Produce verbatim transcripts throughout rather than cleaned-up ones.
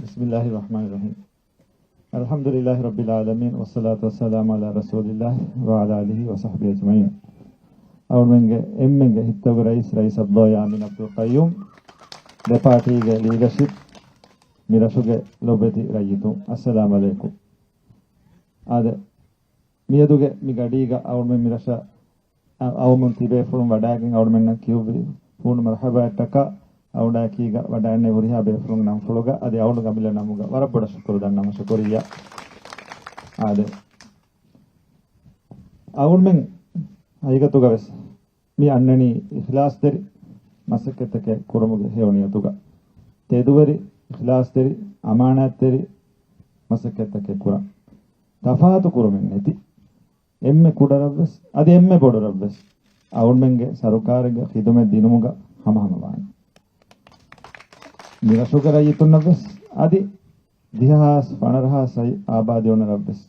بسم الله الرحمن الرحيم. الحمد لله رب العالمين، والصلاة والسلام على رسول الله وعلى آله وصحبه أجمعين. އަޅުމެންގެ އެންމެންގެ ހިތުގެ ރައީސް، ރައީސް އަބްދުﷲ ޔާމީން އަބްދުލް ޤައްޔޫމް، ދެ ޕާޓީގެ ލީޑަޝިޕް، މި ރަށުގެ ލޮބެތި ރައްޔިތުން، އައްސަލާމް ޢަލައިކުމް. އާދެ، މިއަދުގެ މި ގަޑީގަ އަޅުމެން މި ރަށަށް އަ-، އައުމުން ތިބޭފުޅުން ވަޑައިގެން އަޅުމެންނަށް ކިޔުއްވި ފޫނު މަރުޙަބާއަށްޓަކާ، އަޅުގަނޑާ އެކީގަ ވަޑައިގެންނެވި ހުރިހާ ބޭފުޅުންގެ ނަންފުޅުގަ އަދި އަޅުގަނޑުގެ އަމިއްލަ ނަމުގަ ވަރަށް ބޮޑަށް ޝުކުރު ދަންނަވަން، ޝުކުރިއްޔާ. އާދެ، އަޅުމެން ހަގީގަތުގަވެސް މި އަންނަނީ އިޚްލާޞްތެރި މަސައްކަތްތަކެއް ކުރުމުގެ ހެޔޮ ނިޔަތުގަ. ތެދުވެރި، އިޚްލާޞްތެރި، އަމާނާތްތެރި މަސައްކަތްތަކެއް ކުރަން. ތަފާތު ކުރުމެއް ނެތި، އެންމެ ކުޑަރަށްވެސް އަދި އެންމެ ބޮޑުރަށްވެސް އަޅުމެންގެ ސަރުކާރެއްގެ ޚިދުމަތް ދިނުމުގަ ހަމަހަމަވާނެ. މި ރަށުގެ ރައްޔިތުންނަށްވެސް އަދި ދިހަ ހާސް ފަނަރަ ހާސް އައި އާބާދީ އޮންނަ ރަށްވެސް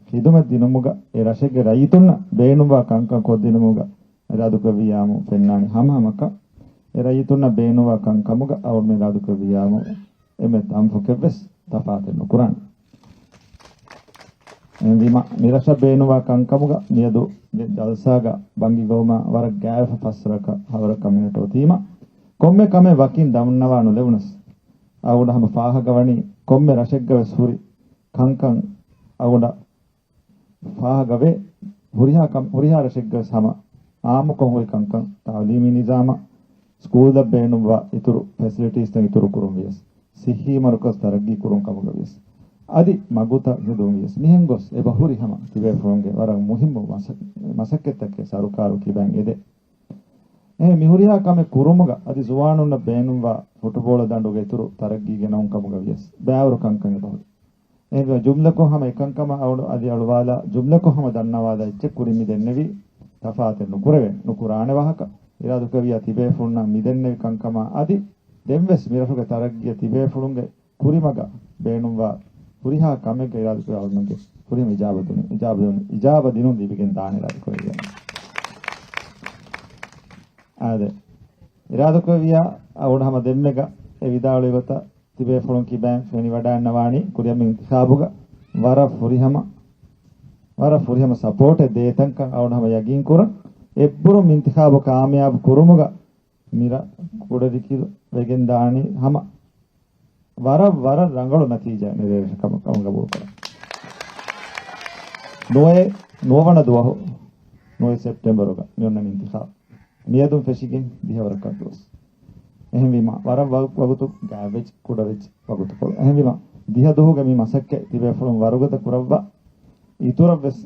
ޚިދުމަތް ދިނުމުގަ އެ ރަށެއްގެ ރައްޔިތުންނަށް ބޭނުންވާ ކަންކަން ކޮށްދިނުމުގަ އިރާދަކުރެއްވިއްޔާމު ފެންނާނީ ހަމަހަމަކަން. އެ ރައްޔިތުންނަށް ބޭނުންވާ ކަންކަމުގަ އަޅުމެން އިރާދަކުރެއްވިއްޔާމު އެންމެ ތަންފޮކެއްވެސް ތަފާތެއް ނުކުރާނެ. އެހެންވީމަ، މި ރަށަށް ބޭނުންވާ ކަންކަމުގަ މިއަދު ޖަލްސާގަ ބަންގި ގޮވުމާ ވަރަށް ގާތްވެފަ ފަސްވަރަކަށް ހަވަރަކަށް މިނެޓް އޮތީމަ، ކޮންމެ ކަމެއް ވަކިން ދަންނަވާ ނުލެވުނަސް، އަޅުގަނޑަށް ހަމަ ފާހަގަވަނީ ކޮންމެ ރަށެއްގަވެސް ހުރި ކަންކަން އަޅުގަނޑަށް ފާހަގަވޭ. ހުރިހާ ކަން، ހުރިހާ ރަށެއްގަވެސް ހަމަ އާއްމުކޮށް ހުރި ކަންކަން، ތަޢުލީމީ ނިޒާމަށް، ސްކޫލްއަށް ބޭނުންވާ އިތުރު ފެސިލިޓީސްތައް އިތުރު ކުރުން ވިޔަސް، ސިއްހީ މަރުކަޒު ތަރައްގީ ކުރުން ކަމުގަ ވިޔަސް، އަދި މަގުތައް ހެދުން ވިޔަސް، މިހެން ގޮސް އެބަހުރި ހަމަ ތިބޭފުޅުންގެ ވަރަށް މުހިއްމު މަސަ-، މަސައްކަތްތަކެއް ސަރުކާރު ކިބައިން އެދޭ. އެހެން މިހުރިހާ ކަމެއް ކުރުމުގަ އަދި ޒުވާނުންނަށް ބޭނުންވާ ފުޓުބޯޅަ ދަނޑުގެ އިތުރު ތަރައްގީ ގެނައުން ކަމުގަ ވިޔަސް، ބައިވަރު ކަންކަން އެބަހުރި. އެހެންވެ، ޖުމްލަކޮށް ހަމަ އެކަންކަމަށް އަޅު-، އަދި އަޅުވާލާ، ޖުމްލަކޮށް ހަމަ ދަންނަވާލާ އެއްޗެއް ކުރިން މި ދެންނެވީ ތަފާތެއް ނުކުރެވޭ، ނުކުރާނެ ވާހަކަ. އިރާދަކުރެއްވިޔާ ތިބޭފުޅުންނަށް މި ދެންނެވި ކަންކަމާ އަދި ދެންވެސް މި ރަށުގެ ތަރައްގީއަށް ތިބޭފުޅުންގެ ކުރިމަގަށް ބޭނުންވާ ހުރިހާ ކަމެއްގަ އިރާދަކުރެއްވިޔާ އަޅުމެންގެ ހުރިހަމަ އިޖާބަ ދިނު-، އިޖާބަ ދިނު-، އިޖާބަ ދިނުން ލިބިގެން ދާނެ އިރާދަކުރެއްވިޔާ. އާދެ، އިރާދަކުރެއްވިޔާ އަޅުގަނޑު ހަމަ ދެންމެގަ އެ ވިދާޅުވި ގޮތަށް ތިބޭފުޅުން ކިބައިން ފެނިވަޑައިންނަވާނީ ކުރިއަށް މި އިންތިޚާބުގަ ވަރަށް ފުރިހަމަ، ވަރަށް ފުރިހަމަ ސަޕޯޓެއް ދޭތަންކަން އަޅުގަނޑު ހަމަ ޔަގީން ކުރަން. އެއްބުރު މި އިންތިޚާބު ކާމިޔާބު ކުރުމުގަ މި ރަށް ކުޑަދިކިލު ވެގެން ދާނީ ހަމަ ވަރަށް، ވަރަށް ރަނގަޅު ނަތީޖާ ނެރެވޭ ކަމަށް ގަބޫލު ކުރަން. ނުވައެއް، ނުވަވަނަ ދުވަހު، ނުވައެއް ސެޕްޓެމްބަރުގަ މި އޮންނަނީ އިންތިޚާބު. މިއަދުން ފެށިގެން ދިހަވަރަކަށް ދުވަސް. އެހެންވީމަ، ވަރަށް ވަގު-، ވަގުތު ގާތްވެއްޖެ، ކުޑަވެއްޖެ ވަގުތުކޮޅު. އެހެންވީމަ، ދިހަ ދުވަހުގެ މި މަސައްކަތް ތިބޭފުޅުން ވަރުގަދަ ކުރައްވާ، އިތުރަށްވެސް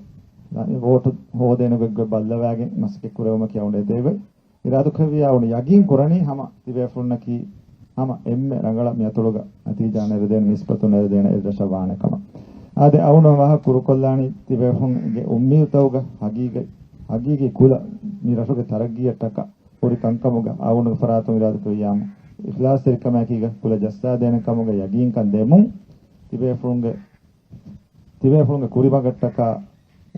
ވޯޓު ހޯދޭނެ ގޮތްގޮތް ބައްލަވާގެން މަސައްކަތް ކުރެވުމަކީ އަޅުގަނޑު އެދޭ ގޮތް. އިރާދަކުރެއްވިޔާ އަޅުގަނޑު ޔަގީން ކުރަނީ ހަމަ ތިބޭފުޅުންނަކީ ހަމަ އެންމެ ރަނގަޅަށް މި އަތޮޅުގަ ނަތީޖާ ނެރެދޭނެ، ނިސްބަތު ނެރެދޭނެ އެއްރަށަށް ވާނެ ކަމަށް. އާދެ، އަޅުގަނޑު ވާހަކަ ކުރުކޮށްލާނީ ތިބޭފުޅުންގެ އުއްމީދުތަކުގަ ހަގީގަތް، ހަގީގީ ކުލަ މި ރަށުގެ ތަރައްގީއަށްޓަކާ ހުރި ކަންކަމުގަ އަޅުގަނޑުގެ ފަރާތުން އިރާދަކުރެއްވިޔާމު، އިޚްލާޞްތެރިކަމާއެކީގަ ކުލަ ޖައްސާދޭނެ ކަމުގަ ޔަގީންކަން ދެމުން، ތިބޭފުޅުންގެ، ތިބޭފުޅުންގެ ކުރިމަގަށްޓަކާ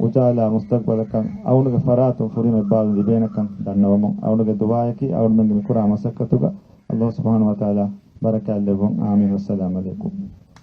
އުޖާލާ މުސްތަގްބަލަކަށް އަޅުގަނޑުގެ ފަރާތުން ފުރިހަމަ އިޤްބާލު ލިބޭނެކަން ދަންނަވަމުން، އަޅުގަނޑުގެ ދުޢާއަކީ އަޅުގަނޑުމެންގެ މިކުރާ މަސައްކަތުގަ ﷲ ސުބްޙާނަހޫ ވަތަޢާލާ ބަރަކާތްލެއްވުން. އާމީން. ވައްސަލާމް ޢަލައިކުމް.